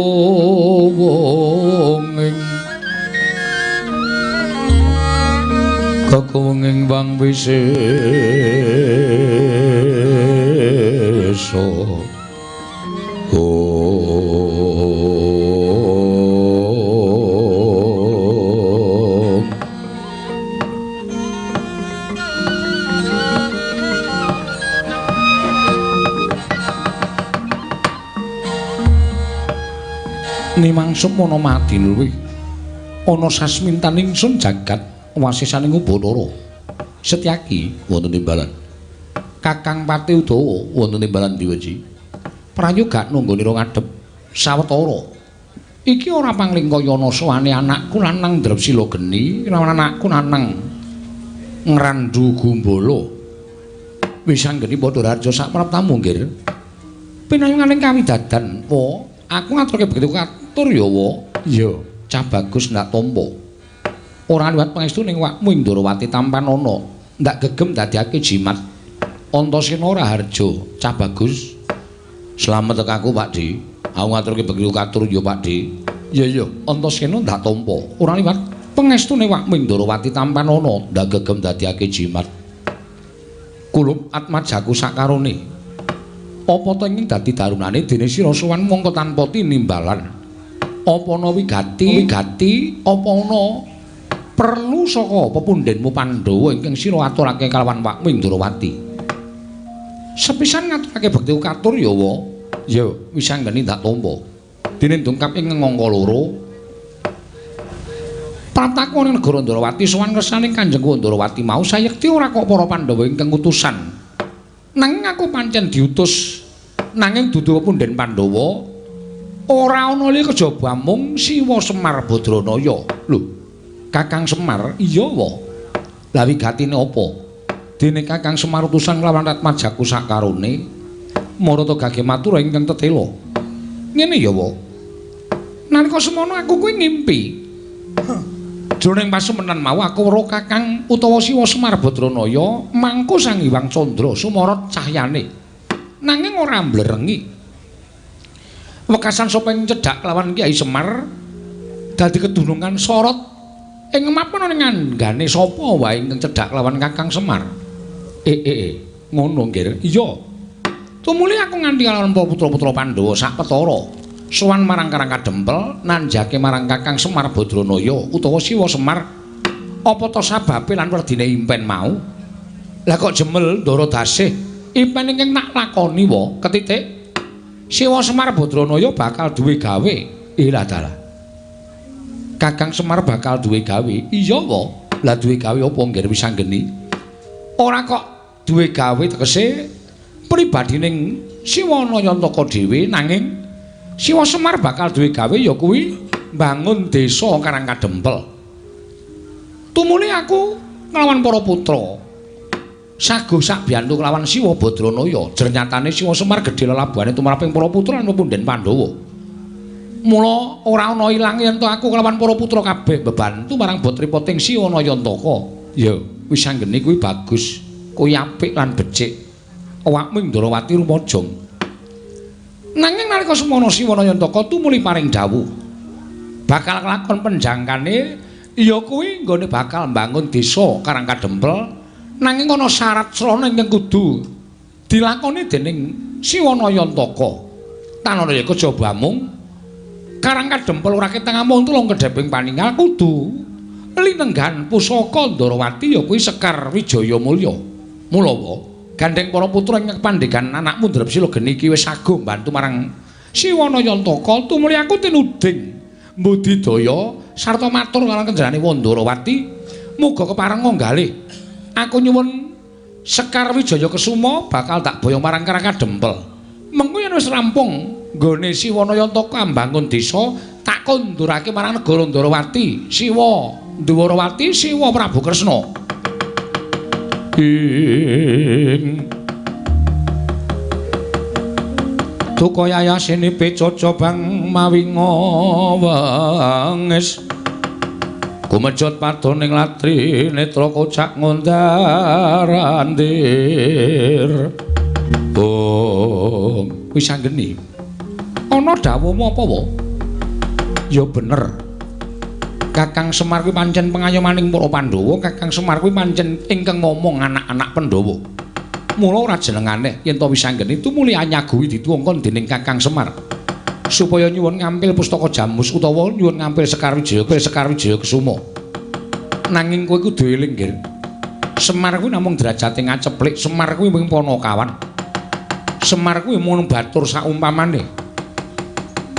Speaker 2: kekuwunging wang wisesa Nimang sumana madinluwi ana sasmintaning sun jagat wasisaning Ubathara Setyaki wonten timbalan Kakang Pati Udawa wonten timbalan Diweji prayoga nunggonira ngadhep sawetara iki ora panglingkaya nasawane anakku lanang Drepsila geni anakku lanang Ngrandu Gumbala wis anggeni padha raja sapraptamu nggir pinayunganing kawidadan wa aku ngaturke begitu katur ya wa. Iya, cah bagus ndak tampa. Ora liwat pangestu ning wakmu ing Ndorowati tampanana, ndak gegem dadiake jimat. Antasena Raharja, cah bagus. Slamet aku, Pak Di. Aku ngaturke begitu katur ya, Pak Di. Iya, iya, Antasena ndak tampa. Ora liwat pangestu ning wakmu ing Ndorowati tampanana, ndak gegem dadiake jimat. Kulup atmajaku sakarone. Apa ta ing dadi darunane dene sira sowan mongko tanpa tinimbalan. Apa ana wigati wigati apa ana perlu saka pepundhenmu Pandhawa ingkang sira aturake kalawan wakmu ing Ndorowati. Sepisan ngaturake bekti katur ya wa. Ya wis anggeni ndak tampa. Dene dongkap ing angka loro. Prataku ning negara Ndorowati sowan ngersane Kanjeng Ndorowati mau sayekti ora kok para Pandhawa ingkang utusan. Nanging aku pancen diutus
Speaker 1: Nanging dudu pepunden Pandhawa ora ana liya kejaba mung Siwa Semar Badranaya. Lho, Kakang Semar iya wa. Lah wigatine apa? Dene Kakang Semar utusan lawan Ratmajaku sakarone marata gage matur ingkang tetela. Ngene ya wa. Nalika semono aku kuwi ngimpi. Jroning pasemenan mau aku weruh Kakang utawa Siwa Semar Badranaya mangku Sang Hyang Candra sumorot cahyane. Nanging ora mblerengi. Wekasan sapa ing cedhak lawan Kyai Semar dadi kedunungan sorot ing mapan ning anggane sapa wae ingkang cedhak lawan Kakang Semar. Ngono nggih. Iya. Tumuli aku nganti lawan putra-putra Pandhawa sak petara. Sowan marang Karang Kadempel nanjake marang Kakang Semar Badranaya utawa Siwa Semar. Apa to sababe lan werdine impen mau? Lah kok jemel Ndara Dasih impen ingkang tak lakoni wa ketitik Siwa Semar Badranaya bakal duwe gawe. Ilah dalah. Kakang Semar bakal duwe gawe. Iya wa. Lah duwe gawe apa nggih wis anggeni? Ora kok duwe gawe tegese pribadining Siwa Nayantaka dhewe, nanging Siwa Semar bakal duwe gawe ya kuwi mbangun desa Karang Kadempel. Tumuli aku nglawan para putra. Sago sakbiyantu kelawan Siwa Badranaya. Jernyatane Siwa Semar gedhe lelabuhane tumraping para putra lan pepunden Pandhawa. Mula ora ana ilange yen to aku kelawan para putra kabeh bebantu marang botripoting Siwa Nayantaka. Ya, wis anggene kuwi bagus, kuwi apik lan becik. Awakmu ing Ndrawati rumajang. Nanging nalika semono Siwa Nayantaka tumuli paring dawuh bakal kelakon penjangkane ya kuwi nggone bakal mbangun desa Karang Kadempel. Nanging ana syarat srana ingkang kudu dilakoni dening Siwa Nayantaka. Tanana ya kejaba mung Karang Kadempel ora ketang amung tulung kedheping paningal kudu linenggan pusaka Ndrawati ya kuwi Sekar Wijaya Mulya. Mula wa gandeng para putra ing pandhegan anakmu Drepsila geni iki wis sago mbantu marang Siwa Nayantaka tumuli aku tinuding mbudidaya sarta matur marang kenjarane Wandrawati muga kepareng nggalih. Aku nyuwun Sekar Wijaya Kesuma bakal tak boyong marang Karang Kadempel. Mengko yen wis rampung nggone Siwa Nayantaka mbangun desa, tak kondurake marang negara Ndrawati, Siwa Ndwarawati, Siwa Prabu Kresna. Ing Duka yayasene pecoco bang mawi ngawengis kumejot padoning latri netra kocak ngundar-andir. Oh, wis anggeni. Ana dawuhmu apa wa? Ya bener. Kakang Semar kuwi pancen pengayomaning para Pandhawa, Kakang Semar kuwi pancen ingkang ngomong anak-anak Pandhawa. Mula ora jenengane yen to wis anggeni tumuli anyaguhi dituwongkon dening Kakang Semar. Supaya nyuwun ngampil pustaka Jamus utawa nyuwun ngampil Sekar Wijaya, Sekar Wijaya Kesuma. Nanging kowe kudu eling, Nggir. Semar kuwi namung derajate ngaceplik, Semar kuwi mung panakawan. Semar kuwi mung batur saumpamane.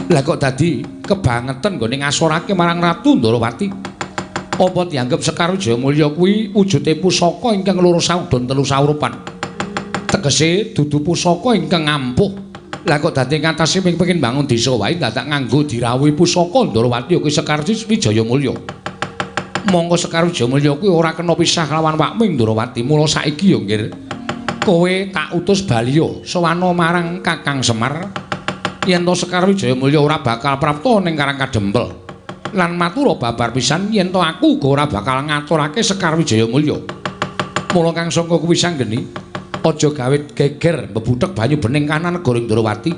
Speaker 1: Lah kok dadi kebangetan nggone ngasorake marang Ratu Ndrawati. Apa dianggep Sekar Wijaya Mulya kuwi wujude pusaka ingkang loro saudon telu saurupan. Tegese dudu pusaka ingkang ampuh. Lah kok dadi ngatasi pengin bangun desa wae dadak nganggo dirawuhi pusaka Ndrawati kuwi Sekar Wijaya Mulya. Monggo Sekar Wijaya Mulya kuwi ora kena pisah lawan wakmu ing Ndrawati. Mula saiki ya nggir kowe tak utus baliya sowana marang Kakang Semar yen to Sekar Wijaya Mulya ora bakal prapta ning Karang Kadempel. Lan matura babar pisan yen to aku uga ora bakal ngaturake Sekar Wijaya Mulya. Mula kang sangka kuwi sanggeni aja gawe geger mbebuthek banyu bening kanan negara Ndrawati.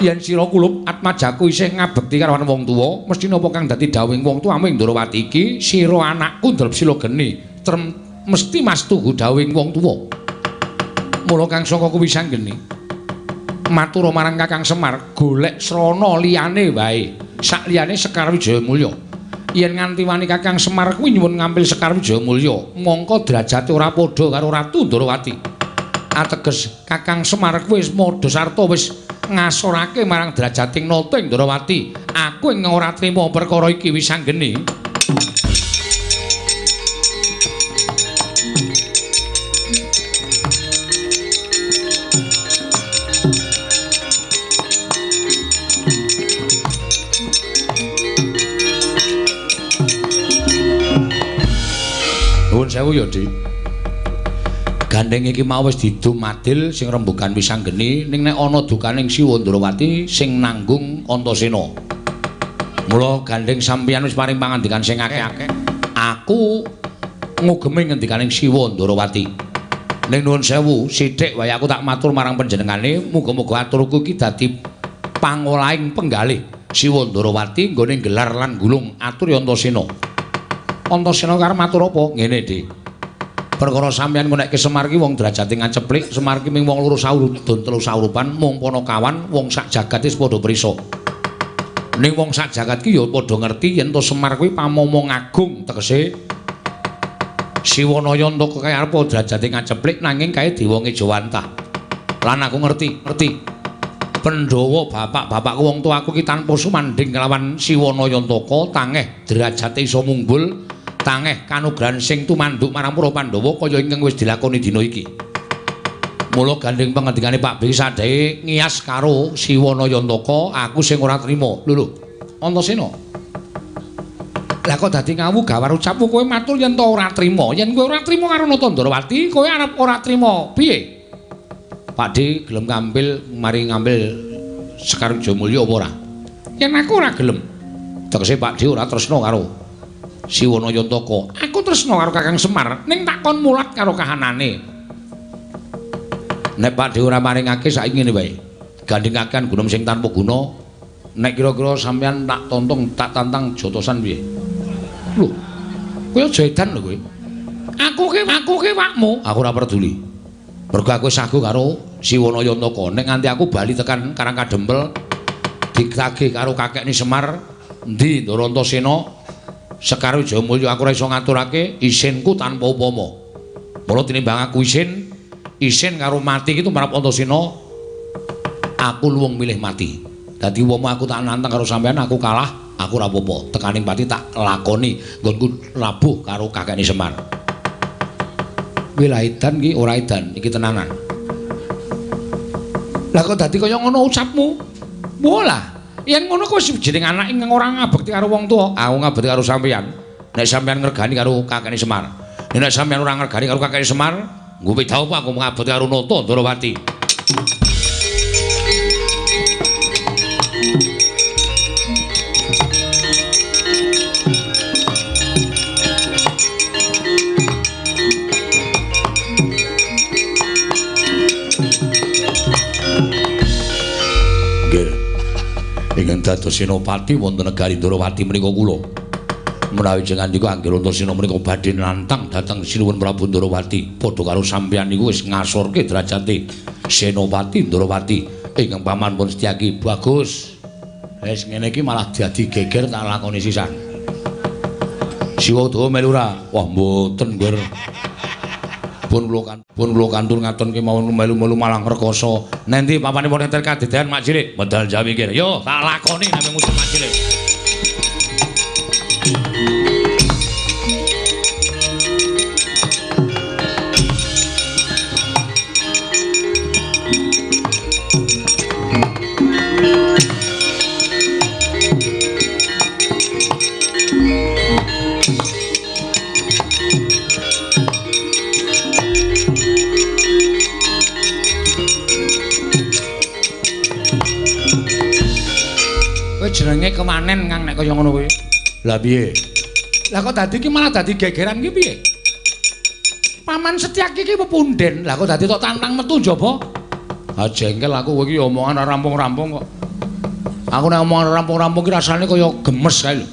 Speaker 1: Yen sira kulup atmajaku isih ngabekti karo wong tuwa, mesti napa kang dadi dawuhing wong tuwamu ing Ndrawati iki sira anakku Drepsila geni, mesti mastuhu dawuhing wong tuwa. Mula kang saka kuwi sanggeni matur marang Kakang Semar, golek srana liyane wae, sak liyane Sekar Wijaya Mulya. Yen nganti wani Kakang Semar kuwi nyuwun ngampil Sekar Wijaya Mulya, mongko derajate ora padha karo Ratu Ndrawati. Ateges Kakang Semar kuwi wis madha sarta wis ngasorake marang derajating nata ing Ndrawati. Aku ing ora trima perkara iki wis anggeni. Nuwun sewu ya, Dik. Gandeng iki mau wis didum adil sing rembugan wisanggeni ning nek ana dukaning Siwa Ndrawati sing nanggung Antasena. Mula gandeng sampeyan wis paring pangandikan sing akeh-akeh. Aku ngugemi ngendikaning Siwa Ndrawati. Ning nuwun sewu, sithik wae aku tak matur marang panjenengane, muga-muga aturku iki dadi pangolahing penggalih Siwa Ndrawati nggone gelar lan gulung atur Antasena. Antasena karep matur apa? Ngene, Dik. Perkara sampeyan ngonekke Semar ki wong derajate ngaceplik, Semar ki ming wong loro saurudun telu saurupan, mung panakawan wong sak jagat wis padha prisa. Ning wong sak jagat ki ya padha ngerti yen to Semar kuwi pamomong agung, tegese Siwanaya entuk kaya arep derajate ngaceplik nanging kae dewa ngejawantah. Lan aku ngerti, ngerti. Pandhawa bapak-bapakku wong tuaku ki tanpa sumandhing kelawan Siwanaya Antaka tangeh derajate iso munggul, tangeh kanugrahan sing tumanduk marang para Pandhawa kaya ingkang wis dilakoni dina iki. Mula gandeng pangendikane Pak B sadhae ngiyas karo Siwanaya Antaka, aku sing ora trima. Lho lho, Antasena. Lah kok dadi ngawu gawar ucapmu kowe matur yen to ora trima. Yen kowe ora trima karo Nata Ndrawati, kowe arep ora trima piye? Pak D gelem ngambil mari ngambil Sekar Wijayamulya apa ora? Yen aku ora gelem. Tegese Pak D ora tresna karo Siwanaya Antaka. Aku tresna karo Kakang Semar, ning tak kon mulat karo kahanane. Nek Pak D ora maringake saiki ngene wae. Gandhengaken gunung sing tanpa guna. Nek kira-kira sampeyan tak tontong, tak tantang jotosan piye? Lho, kowe aja edan lho kowe. Aku ki wakmu, aku ora peduli. Mergo aku sagu karo Siwanaya Antaka. Nek nganti aku bali tekan Karang Kadempel ditagih karo kakekne Semar, endi Ndara Antasena, Sekar Wijayamulya aku ora iso ngaturake isinku tanpa upama. Mula tinimbang aku isin, isin karo mati iki tumrap Antasena, aku luwung milih mati. Dadi umpama aku tak nantang karo sampean aku kalah, aku ora apa-apa. Tekaning pati tak lakoni nggonku labuh karo kakekne Semar. Kuwi lah edan iki ora edan, iki tenanan. Lah kok dadi kaya ngono ucapmu? Walah, yen ngono kok wis jeneng anak ingkang ora ngabekti karo wong tuwa, aku ngabekti karo sampeyan. Nek sampeyan ngregani karo kakekne Semar. Nek sampeyan ora ngregani karo kakekne Semar, nggo beda apa aku ngabekti karo Nata Ndrawati. Ingkang dados senopati wonten negari Ndrawati menika kula. Menawi jenengan niku anggere Antasena menika badhe nantang dhateng Sinuwun Prabu Ndrawati, padha karo sampeyan niku wis ngasorke derajate Senopati Ndrawati ingkang paman pun Setyaki. Bagus. Wis ngene iki malah dadi geger tak lakoni sisan. Siwa Udawa melu ora? Wah mboten, Ngger. Pun kula kantur ngaton kemawon melu-melu malah ngrekoso. Nendi papane wonten kadedean Mak Cilik? Medal Jawi kene. Yo, tak lakoni nek musuh Mak Cilik. Jenenge kemanen Kang nek kaya ngono kuwi. Lah piye? Lah kok dadi iki malah dadi gegeran iki piye? Paman Setyaki iki pepunden. Lah kok dadi tok tantang metu njaba? Ah jengkel aku kowe iki omongan ora rampung-rampung kok. Aku nek omongan rampung-rampung iki rasane kaya gemes kae lho.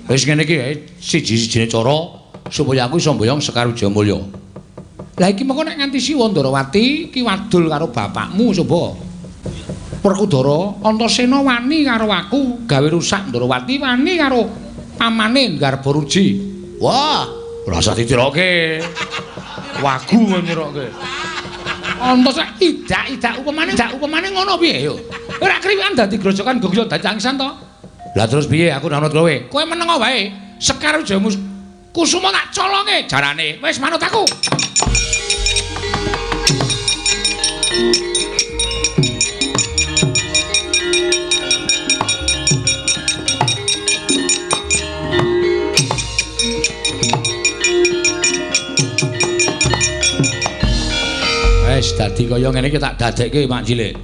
Speaker 1: Wis ngene iki siji-sijine cara supaya aku iso mboyong Sekar Wijayamulya. Lah iki mengko nek nganti Siwa Ndrawati iki wadul karo bapakmu coba. Werkudara Antasena wani karo aku gawe rusak Ndrawati wani karo pamane Garbaruji. Wah, ora usah ditiroke. Wagu nyiroke. Antasena idak-idak upamane dak upamane ngono piye yo. Ora kriwikan dadi grojokan gogyo dadi cangsan to. Lah terus piye aku manut kowe? Kowe menengo wae. Sekar Wijayamu Kusuma tak colonge jarane. Wis manut aku. Dadi kaya ngene iki tak dadekke Mak Cilik.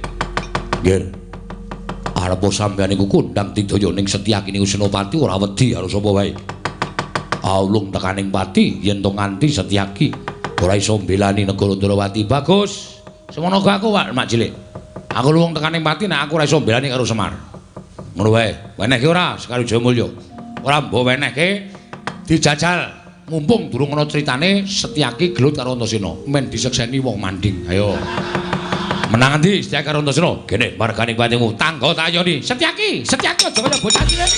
Speaker 1: Nggih. Arep sampeyan iku kondang digdaya ning Setyaki niku Senopati ora wedi karo sapa wae. Aulung tekaning pati yen to nganti Setyaki ora iso mbelani negara Ndrawati. Bagus. Semono aku Pak Mak Cilik. Aku luwung tekaning pati nek aku ora iso mbelani karo Semar. Ngono wae. Wenehke ora Sekar Wijayamulya? Ora mbok wenehke dijajal. Mumpung durung ana critane Setyaki gelut karo Antasena, men disekseni wong manding. Ayo. Menang endi Setyaki karo Antasena? Gene margane patimu tangga tak ayoni. Setyaki, Setyaki aja kaya bocah cilik.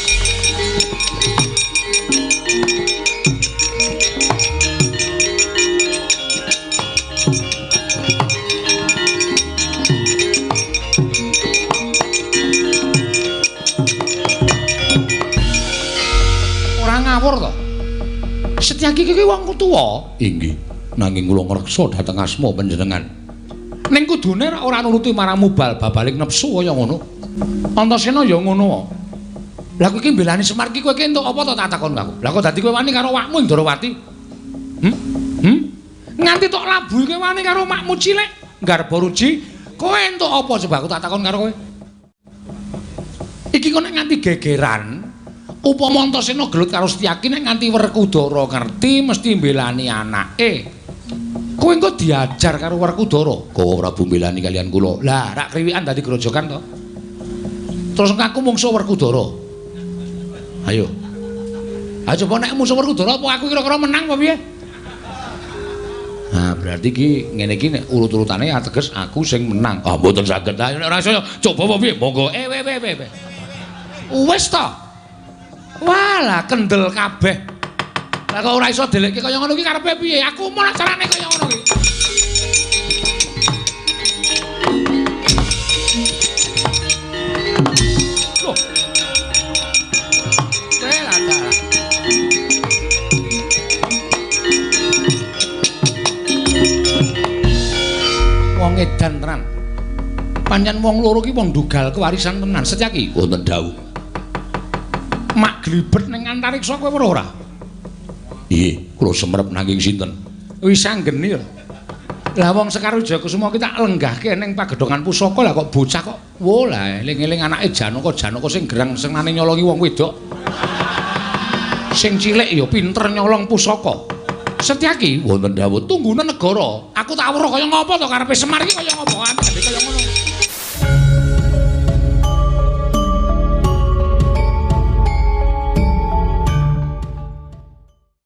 Speaker 1: Ora ngawur to. Setyaki iki wong tuwa. Inggih. Nanging kula ngreksa dhateng asma panjenengan. Ning kudune ora nuruti marang mubal babaling nepsu kaya ngono. Antasena ya ngono. Lah kowe iki mbelani Semar iki kowe iki entuk apa to tak takon aku. Lah kok dadi kowe wani karo awakmu Ndrawati? Nganti tok labuhi kowe wani karo makmu cilik Garba Ruji, kowe entuk apa coba aku tak takon karo kowe. Iki kok nek nganti gegeran upama Antasena gelut karo Setyaki nek nganti Werkudara ngerti mesti mbelani anake. Kowe engko diajar karo Werkudara. Kowe Prabu mbelani kalian kula. Lah rak kriwikan dadi grojogan to. Terus ngaku mungsuh Werkudara. Ayo. Ayo coba nek mungsuh Werkudara apa aku kira-kira menang apa piye? Nah, berarti iki ngene iki nek urut-urutane ateges aku sing menang. Ah mboten saged. Nek ora iso coba apa piye? Monggo. We. Wis to. Walah kendel kabeh. Lah kok ora iso delekke kaya ngono iki karepe piye? Aku mau carane kaya ngono iki. Loh. Welah dalah. Wong edan tenan. Pancen wong loro ki wong dugal kewarisan tenan. Setyaki wonten dawuh. Mak glibet ning antariksa kowe weruh ora? Nggih, kula semerep nanging sinten? Wis anggeni lho. Lah wong Sekar Wijayakusuma ki tak lenggahke ning pagedhongan pusaka lah kok bocah kok wo lah eling-eling anake Janaka, Janaka sing gerang senengane nyolongi wong wedok. Sing cilik ya pinter nyolong pusaka. Setyaki wonten dawuh tunggune negara. Aku tak weruh kaya ngopo to karepe Semar iki kaya ngopo ane kaya ngono.